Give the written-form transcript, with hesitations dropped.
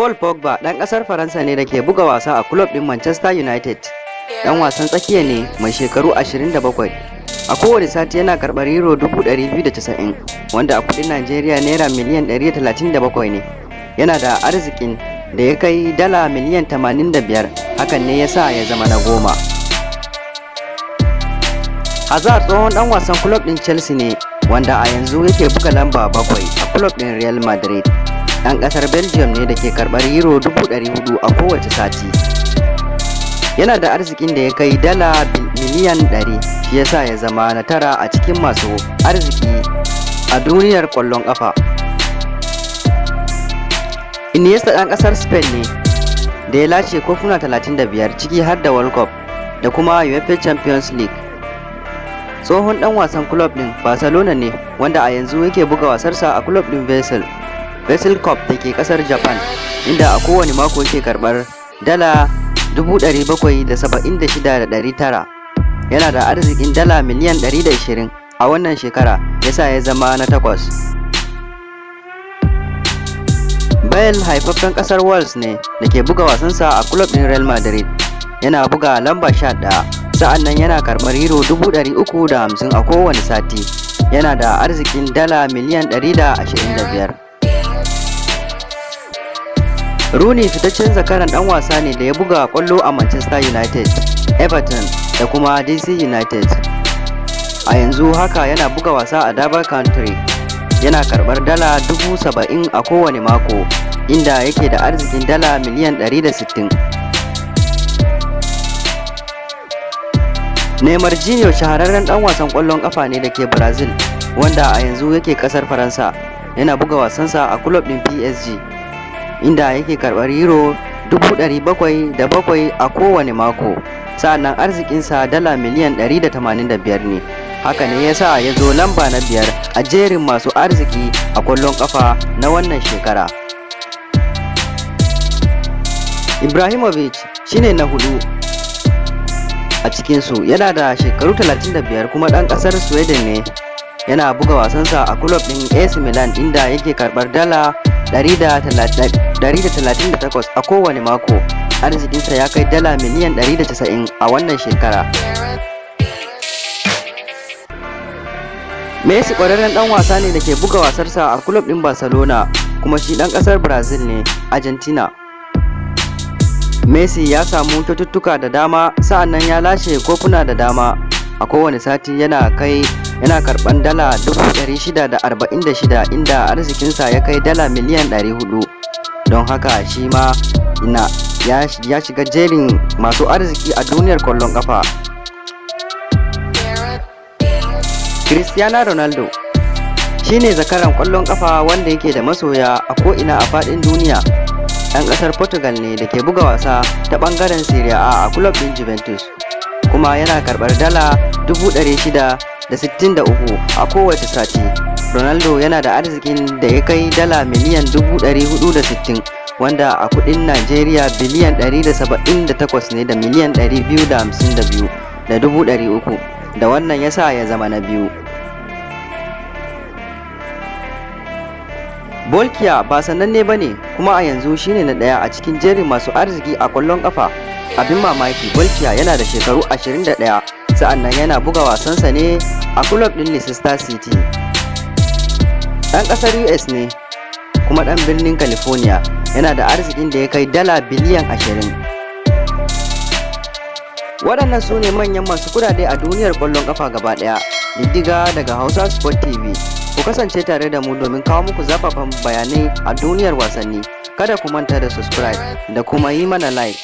Paul Pogba ɗan ƙasar Faransa ne da ke buga wasa a kulob ɗin Manchester United. Ɗan wasan tsakiya ne mai shekaru 27. A kowane sati yana karɓar euro 290,000, wanda a kuɗin Najeriya naira miliyan 137 ne. Yana da arzikin da ya kai dala miliyan 85, hakan ne ya sa ya zama na 10. Hazard tsohon ɗan wasan kulob ɗin Chelsea ne wanda a yanzu yake buga lamba 7 a kulob ɗin Real Madrid. Ɗan ƙasar Belgium ne da ke karɓar euro 400,000 a kowace sati. Yana da arzikin da ya kai dala miliyan 100, shi yasa ya zama na 9 a cikin masu arziki a duniyar ƙwallon ƙafa. Iniesta ɗan ƙasar Spain ne da ya lashe kofuna 35, ciki har da World Cup da kuma UEFA Champions League. Tsohon ɗan wasan kulob ɗin Barcelona ne wanda a yanzu yake buga wasarsa a kulob ɗin Vissel Kobe da ke ƙasar Japan, inda a kowane mako yake karɓar dala 776,900. Yana da arzikin dala miliyan 120 a wannan shekara, yasa ya zama na 8. Bale haifaffen ƙasar Wales ne da ke buga wasansa a kulob ɗin Real Madrid. Yana buga lamba 11, sa'an nan yana karɓar euro 350,000 a kowane sati. Yana da arzikin dala miliyan 125. Rooney fitaccen zakaran ɗan wasa ne da ya buga ƙwallo a Manchester United, Everton da kuma DC United. A yanzu haka yana buga wasa a Derby County. Yana karɓar dala 70,000 a kowane mako, inda yake da arzikin dala miliyan 160. Neymar Jr shahararren ɗan wasan ƙwallon ƙafa ne da ke Brazil, wanda a yanzu yake ƙasar Faransa. Yana buga wasansa a kulob ɗin PSG, inda yake karɓar euro 707,000 a kowane mako. Sa'annan arzikinsa dala miliyan 185 ne. Haka ne ya sa ya zo lamba na 5 a jerin masu arziki a ƙwallon ƙafa na wannan shekara. Ibrahimovic shine na 4 a cikinsu, yana da shekaru 35 kuma ɗan ƙasar Sweden ne. Yana buga wasansa a kulob ɗin AC Milan, inda yake karɓar dala 138 a kowane mako. Arzikinsa ya kai dala miliyan 190 a wannan shekara. Messi ƙwararren ɗan wasa ne da ke buga wasarsa a kulob ɗin Barcelona, kuma shi ɗan ƙasar Brazil ne, Argentina. Messi ya samu kyaututtuka da dama, sa'annan ya lashe kofuna da dama. A kowane sati yana karɓan dala 646,000, inda arzikinsa ya kai dala miliyan 400. Don haka shi ma ya shiga jerin masu arziki a duniyar ƙwallon ƙafa. Cristiano Ronaldo shi ne zakaran ƙwallon ƙafa wanda yake da masoya a ko'ina a faɗin duniya. Ɗan ƙasar Portugal ne da ke buga wasa ta ɓangaren Serie A a kulob ɗin Juventus, kuma yana karɓar dala 663,000 a kowace sati. Ronaldo yana da arzikin da ya kai dala miliyan 460,000, wanda a kuɗin Najeriya biliyan 178 ne da miliyan 252,300,000, da wannan ya sa ya zama na 2. Bolkiah ba sananne ba ne, kuma a yanzu shine na 1 a cikin jerin masu arziki a ƙwallon ƙafa. Abin mamaki, Bolkiah yana da shekaru 21, sa'annan yana buga wasansa ne a kulob ɗin Leicester City. Ɗan ƙasar US ne kuma ɗan birnin California, yana da arzikin da ya kai dala biliyan 20. Waɗannan su ne manyan masu kuɗaɗe a duniyar ƙwallon ƙafa gaba ɗaya. Diddiga daga Hausa Sport TV. Ku kasance tare da mu domin kawo muku zafafan bayanai a duniyar wasanni. Kada ku manta da subscribe da kuma yi mana like.